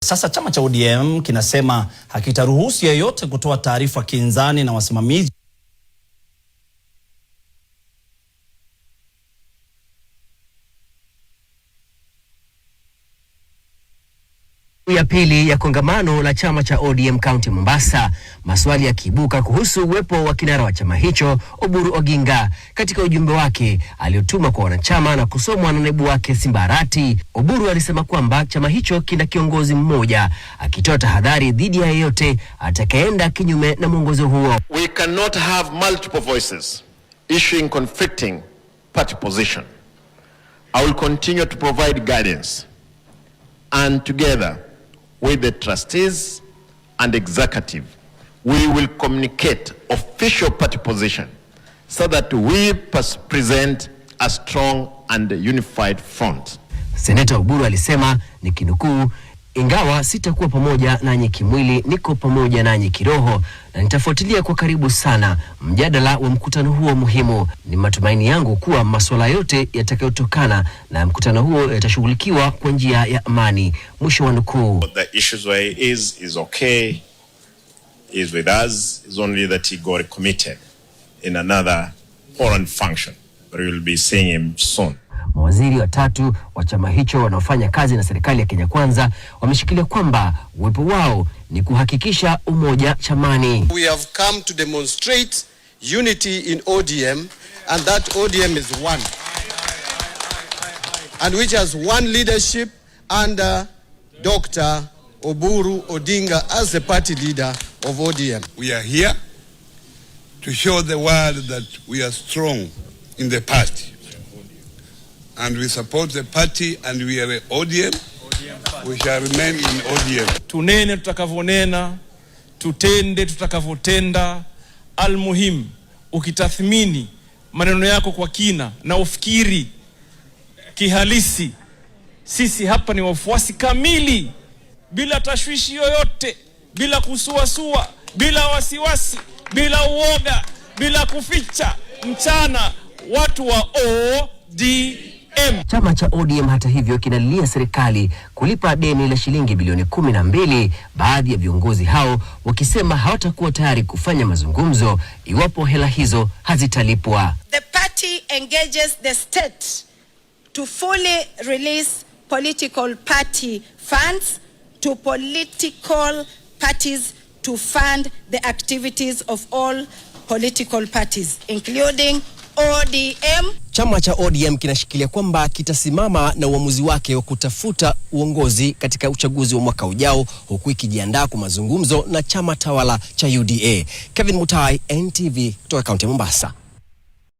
Sasa chama cha ODM kinasema hakitaruhusu yeyote kutoa taarifa kinzani na wasimamizi Ya pili ya kongamano la chama cha ODM kaunti Mombasa, maswali yakiibuka kuhusu uwepo wa kinara wa chama hicho Oburu Oginga. Katika ujumbe wake aliotuma kwa wanachama na kusomwa na naibu wake Simba Arati, Oburu alisema kwamba chama hicho kina kiongozi mmoja, akitoa tahadhari dhidi ya yeyote atakayeenda kinyume na mwongozo huo. We cannot have multiple voices issuing conflicting party position. I will continue to provide guidance and together with the trustees and executive, we will communicate official party position so that we present a strong and unified front. Seneta Oburu alisema nikinukuu, "Ingawa sitakuwa pamoja nanyi kimwili, niko pamoja nanyi kiroho na nitafuatilia kwa karibu sana mjadala wa mkutano huo muhimu. Ni matumaini yangu kuwa masuala yote yatakayotokana na mkutano huo yatashughulikiwa kwa njia ya amani." Mwisho wa nukuu. The issues where he is okay, is with us, is only that he got committed in another foreign function, but we will be seeing him soon. Mawaziri watatu wa chama hicho wanaofanya kazi na serikali ya Kenya Kwanza wameshikilia kwamba uwepo wao ni kuhakikisha umoja chamani. We have come to demonstrate unity in ODM and that ODM is one and which has one leadership under Dr. Oburu Odinga as the party leader of ODM. We are here to show the world that we are strong in the party. And we support the party and we are ODM. We shall remain in ODM. Tunene tutakavyonena, tutende tutakavyotenda. Almuhimu, ukitathmini maneno yako kwa kina na ufikiri kihalisi, sisi hapa ni wafuasi kamili, bila tashwishi yoyote, bila kusuasua, bila wasiwasi, bila uoga, bila kuficha mchana, watu wa ODM. Chama cha ODM hata hivyo kinalilia serikali kulipa deni la shilingi bilioni 12, baadhi ya viongozi hao wakisema hawatakuwa tayari kufanya mazungumzo iwapo hela hizo hazitalipwa. The party engages the state to fully release political party funds to political parties to fund the activities of all political parties including ODM. Chama cha ODM kinashikilia kwamba kitasimama na uamuzi wake wa kutafuta uongozi katika uchaguzi wa mwaka ujao, huku ikijiandaa kwa mazungumzo na chama tawala cha UDA. Kevin Mutai, NTV, kutoka kaunti ya Mombasa.